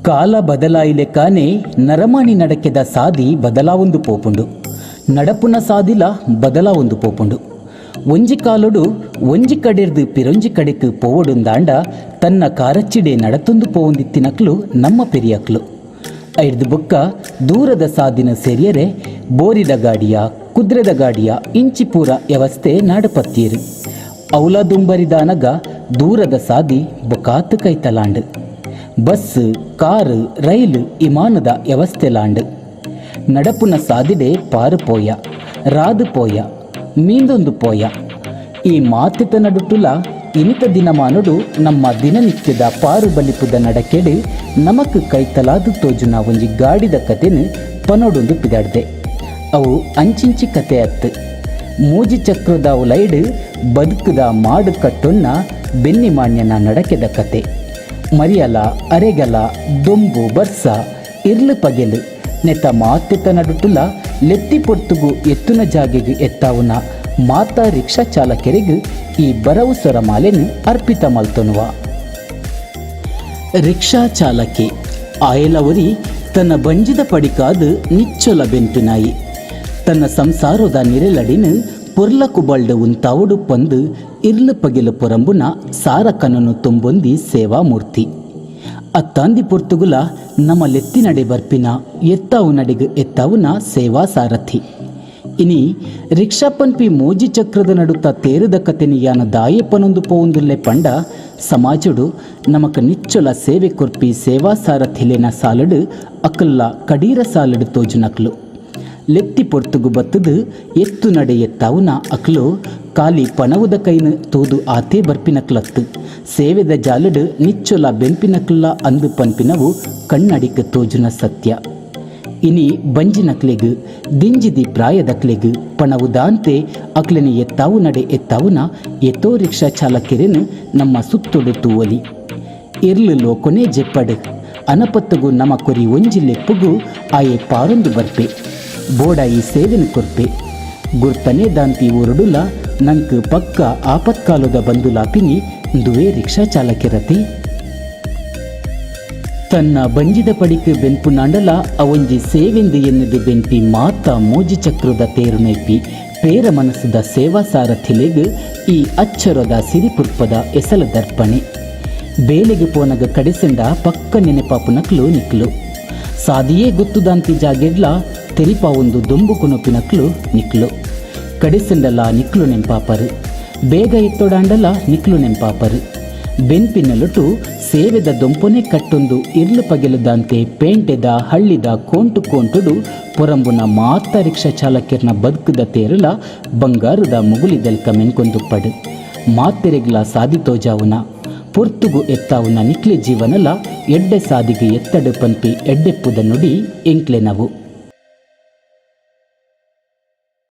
ಕಾಲ ಬದಲಾಯಿಲೆಕ್ಕಾನೆ ನರಮಾನಿ ನಡಕೆದ ಸಾದಿ ಬದಲಾವೊಂದು ಪೋಪುಂಡು, ನಡಪುನ ಸಾದಿಲ ಬದಲಾವೊಂದು ಪೋಪುಂಡು. ಒಂಜಿ ಕಾಲೊಡು ಒಂಜಿ ಕಡೆರ್ದು ಪಿರೊಂಜಿ ಕಡೆಕ್ ಪೋವೊಡುಂದಾಂಡ ತನ್ನ ಕಾರಚ್ಚಿಡೆ ನಡತೊಂದು ಪೋವೊಂದಿತ್ತಿನಕ್ಲು ನಮ್ಮ ಪೆರಿಯಕ್ಲು. ಐರ್ದು ಬೊಕ್ಕ ದೂರದ ಸಾದಿನ ಸೇರಿಯರೆ ಬೋರಿದ ಗಾಡಿಯ ಕುದ್ರೆದ ಗಾಡಿಯ ಇಂಚಿ ಪೂರ ವ್ಯವಸ್ಥೆ ನಾಡಪತ್ತಿಯರು. ಅವಲ ದುಂಬರಿದಾನಗ ದೂರದ ಸಾದಿ ಬೊಕಾತು ಕೈತಲಾಂಡ್. ಬಸ್ ಕಾರು ರೈಲು ಇಮಾನದ ವ್ಯವಸ್ಥೆಲಾಂಡ್. ನಡಪುನ ಸಾದಿಡೆ ಪಾರು ಪೋಯ ರಾದು ಪೋಯ ಮೀಂದೊಂದು ಪೋಯ. ಈ ಮಾತೆತ ನಡುಟುಲ ಇನಿತ ದಿನಮಾನೊಡು ನಮ್ಮ ದಿನನಿತ್ಯದ ಪಾರು ಬಲಿಪುದ ನಡಕೆಡು ನಮಕ್ ಕೈತಲಾದು ತೋಜುನ ಒಂಜಿ ಗಾಡಿದ ಕತೆನು ಪನೊಡೊಂದು ಪಿದಾಡ್ದೆ. ಅವು ಅಂಚಿಂಚಿ ಕತೆ ಅತ್ತು. ಮೂಜಿ ಚಕ್ರದ ಉಲೈಡು ಬದುಕುದ ಮಾಡು ಕಟ್ಟೊನ್ನ ಬೆನ್ನಿ ಮಾನ್ಯನ ನಡಕೆದ ಕತೆ. ಮರಿಯಲ ಅರೆಗಲ ದೊಂಬು ಬರ್ಸ ಇರ್ಲು ಪಗೆಲು ನೆತ್ತ ಮಾತೆತ ನಡುಟುಲ ಲೆತ್ತಿ ಪೊರ್ತುಗು ಎತ್ತುನ ಜಾಗೆಗೆ ಎತ್ತಾವುನ ಮಾತಾ ರಿಕ್ಷಾ ಚಾಲಕರಿಗೆ ಈ ಬರವು ಸೊರಮಾಲೆನು ಅರ್ಪಿತ ಮಲ್ತೊನುವ. ರಿಕ್ಷಾ ಚಾಲಕೆ ಆಯಲವರಿ ತನ್ನ ಬಂಜಿದ ಪಡಿಕಾದು ನಿಚ್ಚೊಲ ಬೆನ್ಪಿನಾಯಿ ತನ್ನ ಸಂಸಾರದ ನಿರೆಲಡಿನ ಪೊರ್ಲ ಕುಬಲ್ಡ್ ಉಂತಾವುಡು ಪಂದು ಇರ್ಲು ಪಗೆಲು ಪೊರಂಬುನ ಸಾರ ಕನನು ತುಂಬೊಂದಿ ಸೇವಾಮೂರ್ತಿ. ಅತ್ತಾಂದಿ ಪೊರ್ತುಗುಲ ನಮ್ಮ ಲೆತ್ತಿನಡೆ ಬರ್ಪಿನ ಎತ್ತಾವು ನಡೆಗು ಎತ್ತಾವುನ ಸೇವಾ ಸಾರಥಿ. ಇನಿ ರಿಕ್ಷಾ ಪನ್ಪಿ ಮೂಜಿ ಚಕ್ರದ ನಡುತ್ತ ತೇರದ ಕತೆನಿಯಾನ ದಾಯಪ್ಪನೊಂದು ಪೋವುಂದುಲ್ಲೆ ಪಂಡ ಸಮಾಜಡು ನಮಕ್ ನಿಚ್ಚೊಲ ಸೇವೆ ಕೊರ್ಪಿ ಸೇವಾ ಸಾರಥಿಲೇನ ಸಾಲಡು ಅಕಲ್ಲ ಕಡೀರ ಸಾಲಡು ತೋಜುನಕ್ಲು. ಲೆತ್ತಿ ಪೊರ್ತುಗು ಬತ್ತದು ಎತ್ತು ನಡೆ ಎತ್ತಾವುನ ಅಕ್ಲು ಕಾಲಿ ಪಣವುದ ಕೈನು ತೂದು ಆತೇ ಬರ್ಪಿನಕ್ಲತ್ತು. ಸೇವೆದ ಜಾಲಡು ನಿಚ್ಚೊಲ ಬೆನ್ಪಿನಕ್ಲ ಅಂದು ಪನ್ಪಿನವು ಕಣ್ಣಡಿಕ್ ತೋಜುನ ಸತ್ಯ. ಇನಿ ಬಂಜಿನಕ್ಲೆಗ್ ದಿಂಜಿದಿ ಪ್ರಾಯದಕ್ಲೆಗ್ ಪಣವುದಾಂತೆ ಅಕ್ಲೆನ ಎತ್ತಾವು ನಡೆ ಎತ್ತಾವುನ ಎತ್ತೋ ರಿಕ್ಷಾ ಚಾಲಕಿರಿನ್ ನಮ್ಮ ಸುತ್ತೊಡು ತೂವಲಿ. ಇರ್ಲು ಲೋಕೊನೆ ಜೆಪ್ಪಡು ಅನಪತ್ತುಗು ನಮ ಕೊರಿ ಒಂಜಿ ಲೆಪ್ಪುಗು ಆಯೆ ಪಾರೊಂದು ಬರ್ಪೆ, ಬೋಡ ಈ ಸೇವೆನು ಕೊರ್ಪೆ. ಗುರ್ತನೆ ದಾಂತಿ ಊರುಡುಲ ನಂಕ್ ಪಕ್ಕ ಆಪತ್ಕಾಲದ ಬಂಧುಲಾಪಿನಿ ದುವೇ ರಿಕ್ಷಾ ಚಾಲಕಿರತಿ. ತನ್ನ ಬಂಜಿದ ಪಡಿಕ್ ಬೆನ್ಪುನಾಂಡಲ ಅವೊಂಜಿ ಸೇವೆಂದು ಎನ್ನುದು ಬೆನ್ಪಿ ಮಾತ ಮೂಜಿ ಚಕ್ರದ ತೇರುನೈಪಿ ಪೇರ ಮನಸ್ಸುದ ಸೇವಾ ಸಾರಥಿಲೆಗ್ ಈ ಅಚ್ಚರದ ಸಿರಿಪುರ್ಪದ ಎಸಲ ದರ್ಪಣೆ. ಬೇಲೆಗೆ ಪೋನಗ ಕಡಿಸೆಂಡ ಪಕ್ಕ ನೆನೆಪಾಪುನಕ್ಲು ನಿಕ್ಲು. ಸಾದಿಯೇ ಗೊತ್ತುದಾಂತಿ ಜಾಗೆಡ್ಲ ತೆರಿಪಾವೊಂದು ದೊಂಬು ಕುನಪಿನಕ್ಲು ನಿಕ್ಲು. ಕಡಿಸೆಂಡಲ ನಿಕ್ಲು ನೆಂಪಾಪರು, ಬೇಗ ಎತ್ತೊಡಾಂಡಲ ನಿಕ್ಲು ನೆಂಪಾಪರು. ಬೆನ್ಪಿನಲುಟು ಸೇವೆದ ದೊಂಪೊನೆ ಕಟ್ಟೊಂದು ಇರ್ಲು ಪಗೆಲುದಾಂತೆ ಪೇಂಟೆದ ಹಳ್ಳಿದ ಕೋಂಟು ಕೋಂಟುಡು ಪೊರಂಬುನ ಮಾತ ರಿಕ್ಷಾ ಚಾಲಕಿರ್ನ ಬದುಕುದ ತೇರುಲ ಬಂಗಾರದ ಮುಗುಲಿದಲ್ಕ ಮೆನ್ಕೊಂದುಪ್ಪಡು. ಮಾತೆರೆಗ್ಲ ಸಾದಿ ತೋಜಾವುನ ಪೊರ್ತುಗು ಎತ್ತಾವುನ ನಿಕ್ಲೆ ಜೀವನಲ ಎಡ್ಡೆ ಸಾದಿಗೆ ಎತ್ತಡು ಪನ್ಪಿ ಎಡ್ಡೆಪ್ಪುದ ನುಡಿ ಎಂಕ್ಲೆನವು.